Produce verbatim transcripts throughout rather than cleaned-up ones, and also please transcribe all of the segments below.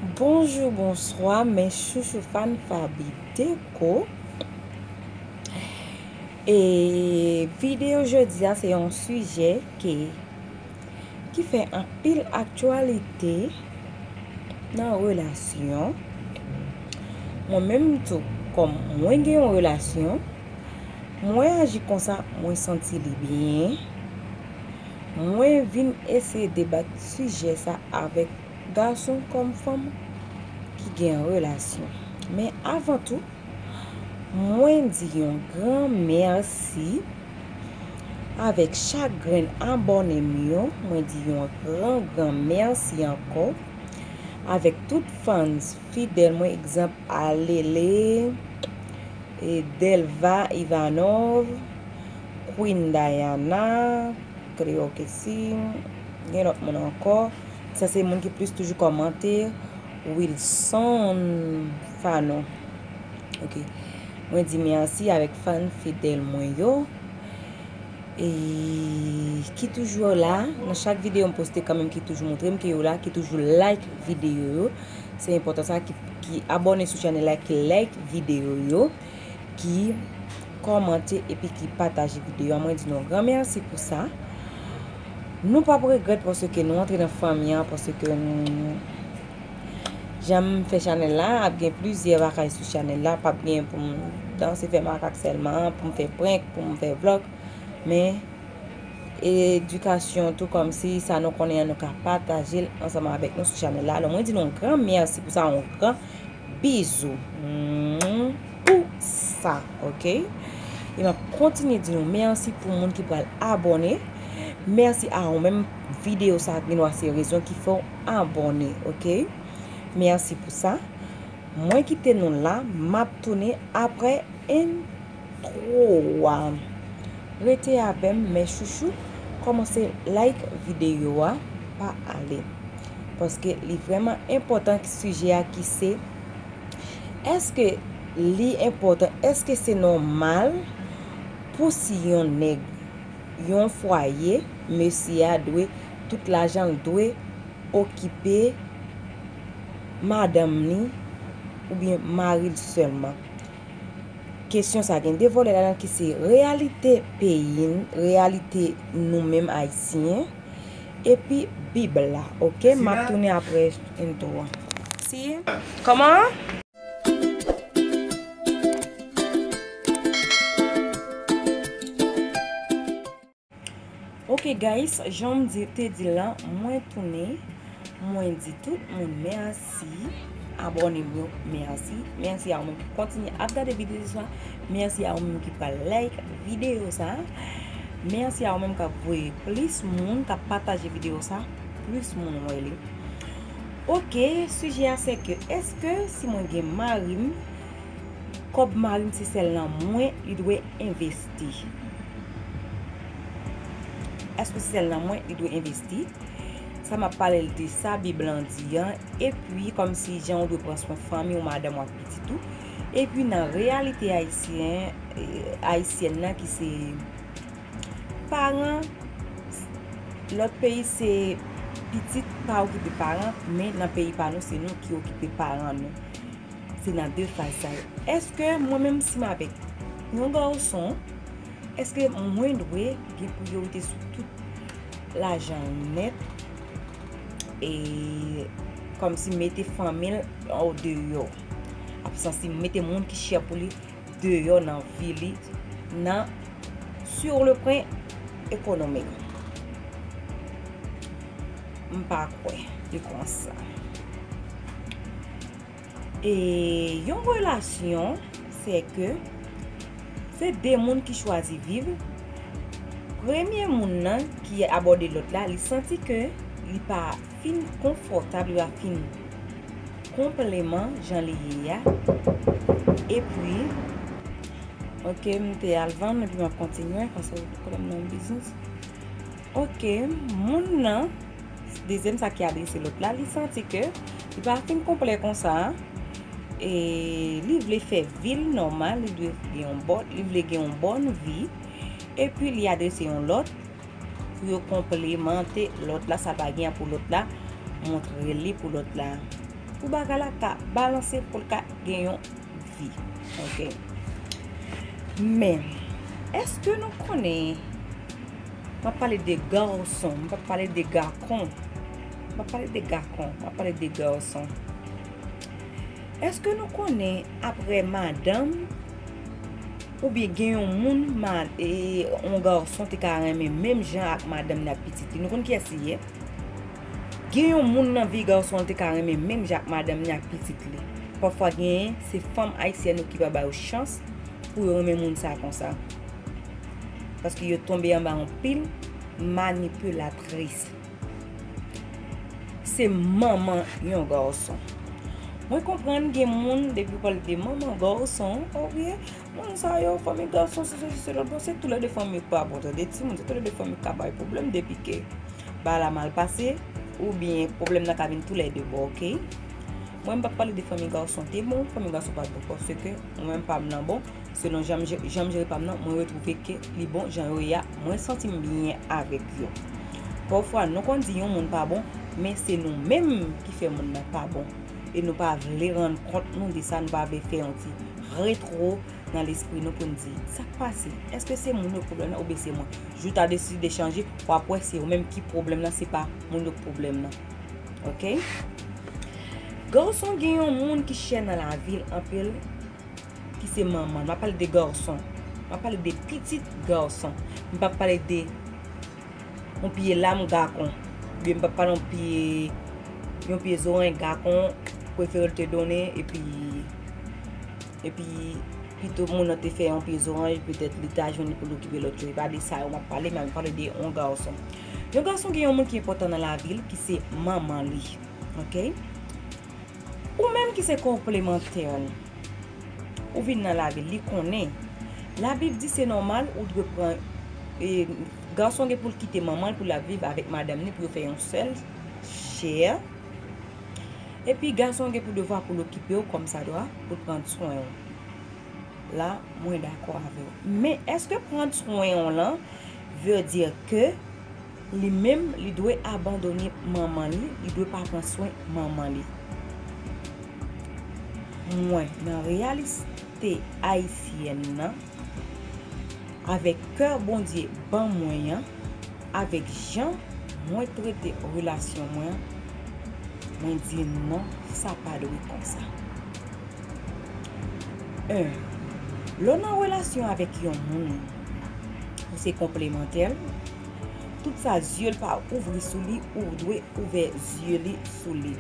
Bonjou, bonswa, men chouchou fan Faby Déco. E videyo jodi a se yon sijè ke, ki fè anpil aktyalite nan relasyon. Mwen menm tou, kòm mwen gen yon relasyon, mwen aji konsa, mwen santi li byen. Mwen vin eseye debat sijè sa avèk gason kòm fanm ki gen relasyon. Men avan tou, mwen di yon gran mèsi avèk chak grenn abòne m yo. Mwen di yon gran, gran mèsi ankò avèk tout fans fidèl mwen, egzanp, Alele, e Delva Ivanov, Queen Diana, Cleo Kessy, gen lòt moun ankò. Sa se moun ki plis toujou kòmante. Wilson Fanon. Ok. Mwen di mèsi avèk fan fidèl mwen yo. E ki toujou la, nan chak videyo m poste kanmenm, ki toujou montre m ke yo la, ki toujou like videyo yo. Se enpòtan sa, ki, ki abòne sou chanèl la, ki like videyo yo, ki kòmante epi ki pataje videyo a. Mwen di nou gran mèsi pou sa. Nou p ap regrèt paske nou antre nan fanmi an, paske nou, jan m fè chanèl la, ap gen plizyè bagay sou chanèl la, p ap gen pou m danse, fè makak sèlman, pou m fè prank, pou m fè vlòg. Men, edikasyon tou, kòmsi sa nou konnen an, nou ka pataje l ansanm avèk nou sou chanèl la. Alò, mwen di nou yon gran mèsi pou sa, yon gran bizou, mm, pou sa, ok? E m ap kontinye di nou mèsi pou moun ki pral abòne. Mèsi a ou menm, videyo sa gen dwa se rezon ki fè w abòne, ok? Mèsi pou sa. Mwen kite nou la, m ap tounen apre entwo a. Rete avè m, men chouchou, kòmanse like videyo a, pa ale. Paske li vrèman enpòtan, ki sijè a ki se, èske li enpòtan, èske se nòmal pou si yon nèg, yon fwaye, mesye a dwe tout lajan l dwe okipe madanm li oubyen mari l sèlman? Kesyon sa gen de volè ladan l ki se reyalite peyi n, reyalite nou menm Ayisyen, epi Bib la, ok? M ap tounen apre entwo a. Si. Kòman? Ok guys, jan m di, te di l lan, mwen tounen, mwen di tout moun mèsi, abòne m yo, mèsi, mèsi a ou menm ki kontinye ap gade videyo sa, mèsi a ou menm ki pral like videyo sa, mèsi a ou menm k ap voye plis moun, k ap pataje videyo sa, plis moun wè li. Ok, sijè a se ke, èske si mwen gen mari m, kòb mari m se sèl nan mwen li dwe envesti? Èske se sèl nan mwen li dwe envesti? Sa m ap pale l de sa Bib lan di an, epi kòmsi jan w dwe pran swen fanmi w, madanm w ak pitit ou. Epi nan reyalite ayisyen, eh, ayisyèn nan ki se paran, lòt peyi se pitit pa okipe paran, men nan peyi pa nou se nou ki okipe paran nou. Se nan de faz sa yo. Èske mwen menm si m avèk yon gason, èske mwen dwe gen priyorite sou tout lajan nèt? E kòmsi mete fanmi l an deyò. Absansi mete moun ki chè pou li deyò nan vi li, nan, sur le plan économique. M pa kwè li konsa. E yon relasyon, se ke se de moun ki chwazi viv. Premye moun nan ki abòde lòt la, li santi ke li pa fin konfòtab, li pa fin konpleman jan li ye a. Epi, ok, m te al vann, epi m ap kontinye, paske pwoblèm nan yon biznis. Ok, moun nan, dezyèm sa ki adrese lòt la, li santi ke li pa fin konplè konsa. E li vle fè vi l nòmal, li dwe gen yon bòn, li vle gen yon bòn vi. Epi li adrese yon lòt pou yo konplemante lòt la, sa pa gen pou lòt la, montre li pou lòt la. Pou bagay la ka balanse, pou l ka gen yon vi. Ok. Men, èske nou konnen, m ap pale de gason, m p ap pale de gakon. M ap pale de gakon, m ap pale de gason. Èske nou konnen apre madanm, oubyen gen yon moun, ma, e, yon gason te ka renmen menm jan ak madanm li ak pitit li? Nou konn kiyès li ye? Gen yon moun nan vi gason an te ka renmen menm jan ak madanm li ak pitit li. Pafwa genyen, se fanm ayisyèn yo ki pa ba yo chans pou yo renmen moun sa konsa. Paske yo tonbe anba yon pil manipilatris. Se manman yon gason. Mwen konprann gen moun, depi w pale de manman gason, oubyen moun sa yo, fanmi gason, se sesi, se lòt. Bon, se toulède fanmi yo k pa bon, tande timoun, se toulède fanmi yo k ka bay pwoblèm depi ke bagay la mal pase, oubyen pwoblèm nan ka vin toulède bò, ok? Mwen, m p ap pale de fanmi gason te bon, fanmi gason pa t bon, paske mwen menm pa m nan bon, selon jan m je-, jan m jere pa m nan, mwen retwouve ke li bon, jan yo ye a, mwen santi m byen avèk yo. Pafwa, nou konn di yon moun pa bon, men se nou menm ki fè moun nan pa bon. E nou pa vle rann kont nou de sa, nou pa vle fè yon ti retwo nan lespri nou pou n di, sa k pase? Èske se moun yo k pwoblèm nan oubyen se mwen? Jou w ta deside chanje, w ap wè se ou menm ki pwoblèm nan, se pa moun yo k pwoblèm nan. Ok? Gason gen yon moun ki chè nan lavi l anpil, ki se manman l. M ap pale de gason. M ap pale de pitit gason. M p ap pale de yon pye lam gakon. Oubyen m p ap pale yon pye, yon pye zoranj gakon, prefere l te donnen, epi, epi pito moun nan te fè yon pye zoranj, petèt li ta jwenn li pou l okipe lòt yo. E pa de sa yo m ap pale, men m ap pale de yon gason. Yon gason gen yon moun ki enpòtan nan lavi l, ki se manman li. Ok? Ou menm ki se konplemantè l, ou vin nan lavi l, li konnen. Labib di se nòmal, ou dwe pran, e, gason gen pou l kite manman l pou l ap viv avèk madanm li pou yo fè yon sèl chè. Epi gason gen pou devwa pou l okipe w kòmsadwa, pou l pran swen w. La, mwen dakò avè w. Men èske pran swen w lan vle di ke li menm, li dwe abandone manman li, li dwe pa pran swen manman li? Mwen, nan reyalite ayisyèn nan, avèk kè Bondye ban mwen an, avèk jan mwen trete relasyon mwen an, mwen di non, sa pa dwe konsa. En, lè w nan relasyon avèk yon moun, ou se konplemantè l, tout sa zye l pa ouvri sou li, ou dwe ouvè zye li sou li.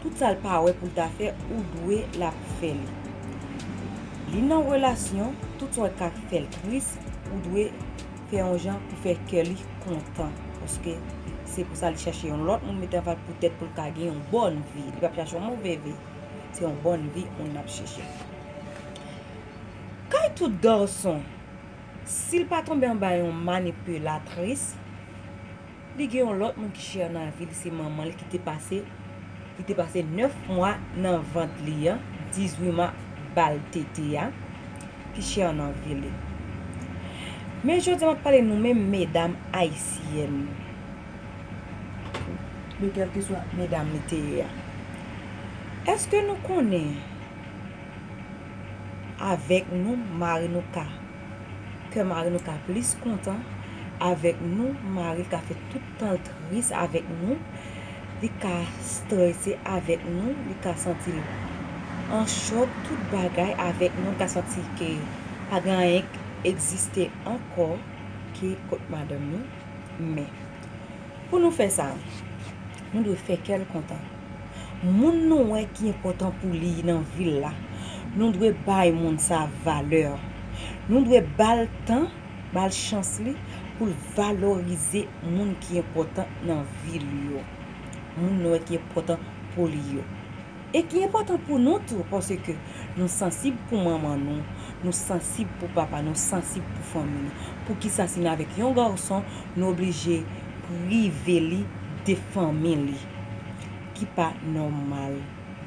Tout sa l pa wè pou l ta fè, ou dwe l ap fè li. Li nan relasyon, tout sa w ka fè l tris, ou dwe fè yon jan pou fè kè li kontan. Paske se pou sa li chache yon lòt moun mete anfas poutèt pou l ka gen yon bòn vi. Li p ap chache yon move vi. Se yon bòn vi moun ap chèche. Kay tout gason, si l pa tonbe anba yon manipilatris, li gen yon lòt moun ki chè nan vi li, se manman li ki te pase, li te pase nèf mwa nan vant li an, dizuit mwa ba l tete a, ki chè nan vi li. Men jodi a m ap pale nou menm medam ayisyèn, men kèlkeswa medam li te ye a. Èske nou konnen avèk nou, mari nou ka, kè mari nou ka plis kontan avèk nou, mari l ka fè tout tan l tris avèk nou, li ka strese avèk nou, li ka santi l an chòk, tout bagay avèk nou, li ka santi ke pa gen anyen k egziste ankò ke kot madanm nou. Men, pou nou fè sa, nou dwe fè kè l kontan. Moun nou wè ki enpòtan pou li nan vi l la, nou dwe bay moun sa valè. Nou dwe ba l tan, ba l chans li pou l valorize moun ki enpòtan nan vi l yo. Moun nou wè ki enpòtan pou li yo. E ki enpòtan pou nou tou, paske nou sansib pou manman nou, nou sansib pou papa nou, sansib pou fanmi nou. Poukisa si n avèk yon gason, nou oblije prive li de fanmi li? Ki pa nòmal,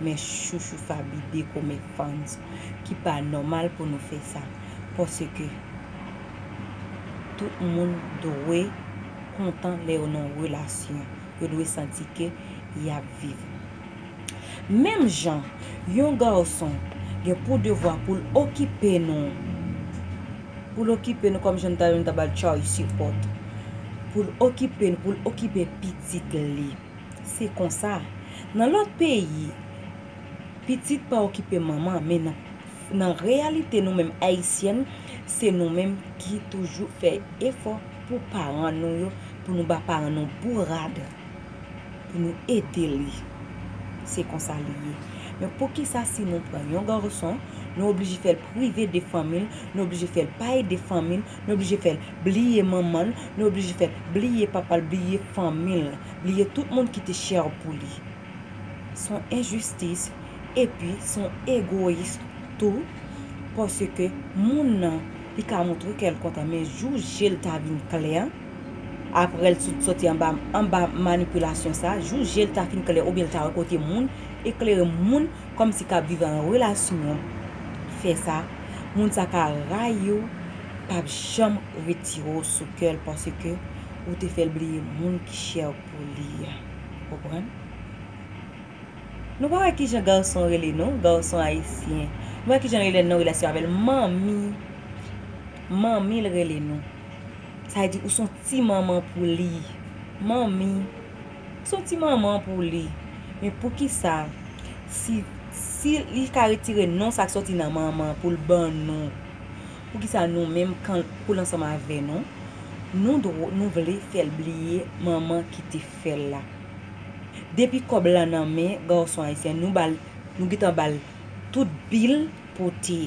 men chouchou Faby Deco, mes fans, ki pa nòmal pou nou fè sa. Paske tout moun dwe kontan lè yo nan relasyon. Yo dwe santi ke y ap viv. Menm jan yon gason gen pou devwa pou l okipe nou, pou l okipe nou kòm jan n ta, nou ta ba l child support, pou l okipe nou, pou l okipe pitit li. Se konsa. Nan lòt peyi, pitit pa okipe manman, men nan, nan reyalite nou menm ayisyèn, se nou menm ki toujou fè efò pou paran nou yo, pou nou ba paran nou bourad, pou nou ede li. Se konsa li ye. Men poukisa si nou pran yon gason, nou oblije fè l prive de fanmi l, nou oblije fè l pa ede fanmi l, nou oblije fè l bliye manman l, nou oblije fè l bliye papa l, bliye fanmi l, bliye tout moun ki te chè pou li. Se yon enjistis, epi se yon egoyis tou, paske moun nan, li ka montre ke l kontan, men jou je l ta vin klè, apre l sot-, soti anba, anba manipilasyon sa, jou je l ta fin klè, oubyen l ta wè kote moun eklere, moun kòmsi k ap viv an relasyon fè sa, moun sa ka rayi w, p ap janm retire w sou kè l, paske ou te fè l bliye moun ki chè pou li a. Konprann? Nou pa wè kijan gason rele nou, gason ayisyen. Nou wè kijan rele nan relasyon avè l, manmi. Manmi l rele nou. Sa vle di ou se yon ti manman pou li. Manmi. Ou se yon ti manman pou li. Men poukisa, si, si li ka retire non sa k soti nan manman pou l ban nou, poukisa nou menm, kan, pou l ansanm avè nou, nou dwo-, nou vle fè l bliye manman ki te fè l la? Depi kòb la nan men gason ayisyen, nou ba l, nou gentan ba l tout bil pote.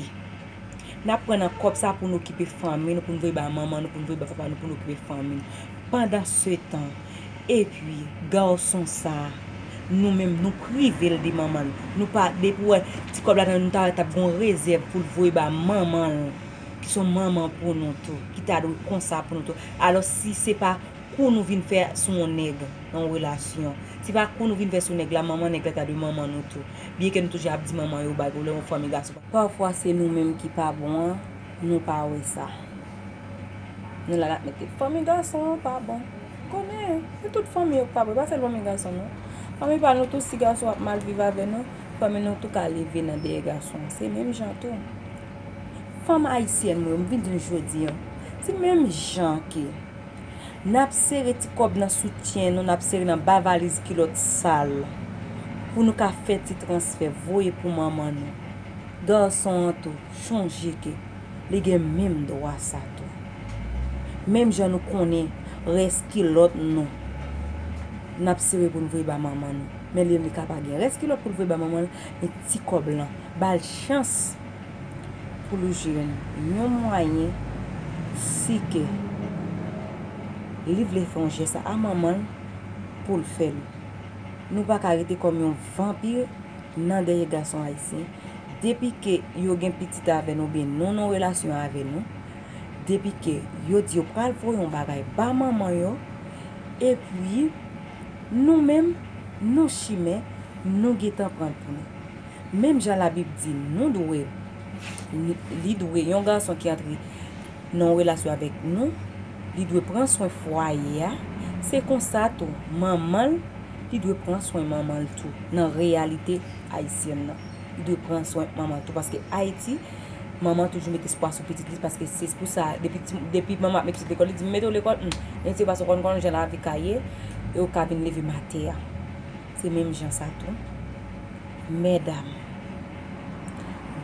N ap pran nan kòb sa pou n okipe fanmi nou, pou n voye ba manman nou, pou n voye ba papa nou, pou n okipe fanmi nou. Pandansetan, epi, gason sa, nou menm, nou prive l de manman l. Nou pa, depi w wè ti kòb la nan, nou ta wè t ap gen yon rezèv pou l voye ba manman l, ki se yon manman pou nou tou, ki ta dwe konsa pou nou tou. Alò, si se pa kou nou vin fè sou yon nèg nan yon relasyon. Se pa kou nou vin fè sou nèg la, manman nèg la ta dwe manman nou tou. Byenke nou toujou ap di manman yo bay pwoblèm, yon fanmi gason. Pafwa se nou menm ki pa bon an, nou pa wè sa. Nou la n ap mete fanmi gason an pa bon. Konnen, se tout fanmi yo k pa bon, e pa sèl fanmi gason non. Fanmi pa nou tou, si gason ap mal viv avè nou, fanmi nou tou ka leve nan dèyè gason an. Se menm jan tou. Fanm ayisyèn mwen, m vin di nou jodi an, se menm jan ke n ap sere ti kòb nan soutyen nou, n ap sere nan ba valiz kilòt sal pou nou ka fè ti transfè voye pou manman nou. Gason an tou, chonje ke li gen menm dwa sa tou. Menm jan nou konnen rès kilòt nou, n ap sere pou n voye ba manman nou. Men li menm li ka pa gen rès kilòt pou l voye ba manman l, men ti kòb lan, ba l chans pou l jwenn yon mwayen, si ke li vle fè yon jès a manman l pou l fè l. Nou pa ka rete kòm yon vanpi nan dèyè gason ayisyen. Depi ke yo gen pitit avè nou, oubyen nou nan relasyon avè nou, depi ke yo di yo pral voye yon bagay ba manman yo, epi nou menm, nou chimè, nou gentan pran l pou nou. Menm jan Labib di nou dwe, li, li dwe, yon gason ki antre nan yon relasyon avèk nou, li dwe pran swen fwaye a. Se konsa tou, manman l, li dwe pran swen manman l tou, nan reyalite ayisyèn nan. Li dwe pran swen manman l tou, paske Ayiti, manman toujou met espwa sou pitit li, paske se pou sa, depi ti, depi manman ap met pitit lekòl, li di, "M mete w lekòl, hmm, men se paske w konn, konn jan lavi ka ye, e w ka vin leve m atè a." Se menm jan sa tou. Medam,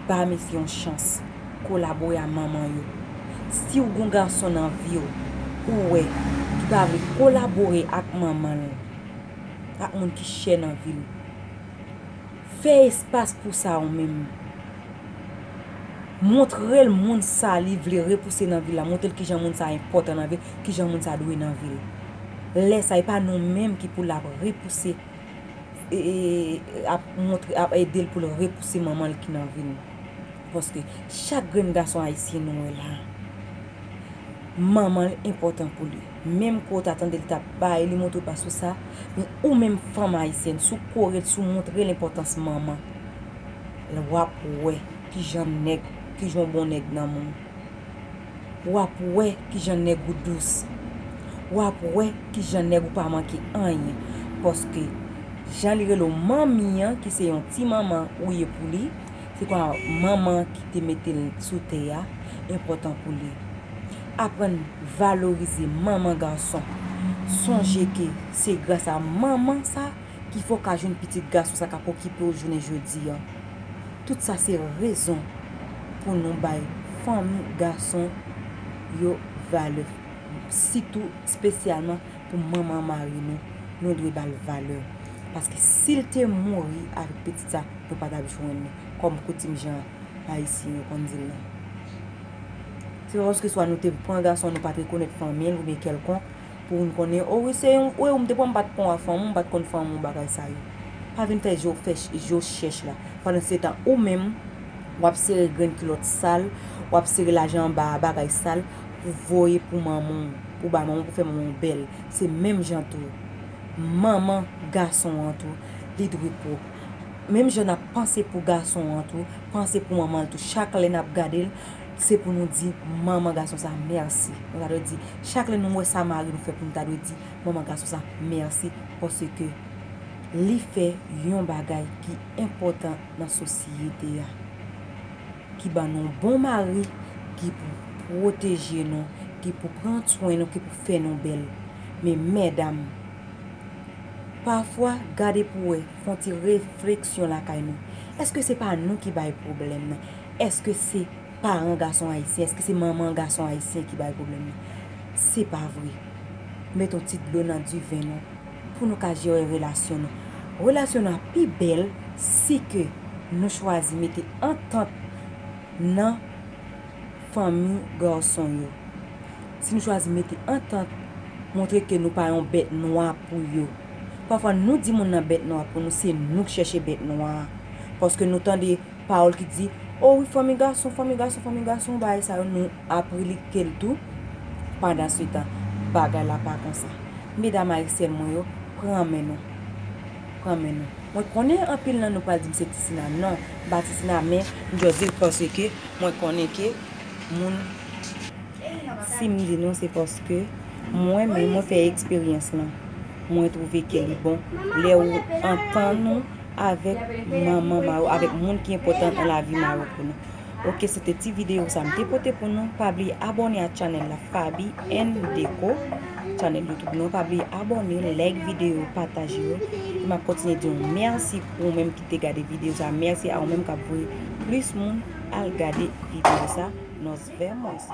ba mesye yon chans, kolabore a manman yo. Si w gon gason nan vi w, ou wè, ki pa vle kolabore ak manman l, ak moun ki chè nan vi l, fè espas pou sa ou menm. Montre l moun sa li vle repouse nan vi l la. Montre l kijan moun sa enpòtan nan vi l, kijan moun sa dwe nan vi l. Lè sa, e pa nou menm ki pou l ap repouse, e, e, ap montre, ap ede l pou l repouse manman l ki nan vi l. Paske chak grenn gason ayisyen nou wè la, manman l enpòtan pou li. Menm ke w ta tande l t ap bay, li montre w pa sou sa, men ou menm fanm ayisyèn, si w kore l, si w montre l enpòtans manman, w ap wè kijan nèg, kijan yon bon nèg nan men w. W ap wè kijan nèg ou dous. W ap wè kijan nèg ou pa manke anyen. Paske Jan li rele w manmi an, ki se yon ti manman ou ye pou li, se kwa manman ki te mete l sou tè a, enpòtan pou li. Aprann valorize manman gason. Sonje ke se gras a manman sa ki fè w ka jwenn pitit gason sa k ap okipe w jounen jodi a. Tout sa se rezon pou nou bay fanmi gason yo valè, sitou espesyalman pou manman mari nou, nou dwe ba l valè. Paske si l te mouri avèk pitit sa, nou pa t ap jwenn li, kòm koutim jan Ayisyen yo konn di l lan. Se pa paske swa nou te pran gason, nou pa t rekonèt fanmi l oubyen kèlkonk, pou nou konnen, o wi, se yon, wi, ou m te pran, m pa t pran w a fanmi w, m pa t konn fanmi w, bagay sa yo. Pa vin fè je w fè ch-, je w chèch la. Pandan se tan, ou menm, w ap sere grenn kilòt sal, w ap sere lajan anba a, bagay sal, pou voye pou manman w, pou ba manman w, pou fè manman w bèl. Se menm jan tou. Manman gason an tou, li dwe pwòp. Menm jan n ap panse pou gason an tou, panse pou manman l tou. Chak lè n ap gade l, se pou nou di manman gason sa mèsi. Nou ta dwe di, chak lè nou wè sa mari nou fè pou nou, ta dwe di manman gason sa mèsi, paske li fè yon bagay ki enpòtan nan sosyete a, ki ban nou bon mari, ki pou pwoteje nou, ki pou pran swen nou, ki pou fè nou bèl. Men medam, pafwa, gade pou wè, fè yon ti refleksyon lakay nou. Èske se pa nou ki bay pwoblèm nan? Èske se paran gason ayisyen? Èske se manman gason ayisyen ki bay pwoblèm nan? Se pa vre. Mete yon ti dlo nan diven nou pou nou ka jere relasyon nou. Relasyon nou ap pi bèl si ke nou chwazi mete antant nan fanmi gason yo. Si nou chwazi mete antant, montre ke nou pa yon bèt nwa pou yo. Pafwa, nou di moun nan bèt nwa pou nou, se nou k chèche bèt nwa a. Paske nou tande pawòl ki di, o wi, fanmi gason, fanmi gason, fanmi gason, bagay sa yo, nou aplike l tou. Pandan se tan, bagay la pa konsa. Medam ayisyèn mwen yo, pran men nou. Pran men nou. Mwen konnen anpil nan nou pral di m se Tisina. Non, m pa Tisina, men m just di l paske mwen konnen ke moun, si m di nou, se paske mwen menm, mwen fè eksperyans lan. Mwen twouve ke li bon lè ou antann ou avèk manman mari w, avèk moun ki enpòtan nan lavi mari w pou nou. Ok, se te ti videyo sa m te pote pou nou. Pa bliye abòne a channel la, Faby and Deco, channel YouTube nou. Pa bliye abòne, like videyo, pataje yo. E m ap kontinye di w mèsi pou ou menm ki te gade videyo sa. Mèsi a ou menm k ap voye plis moun al gade videyo sa. Nos vemos.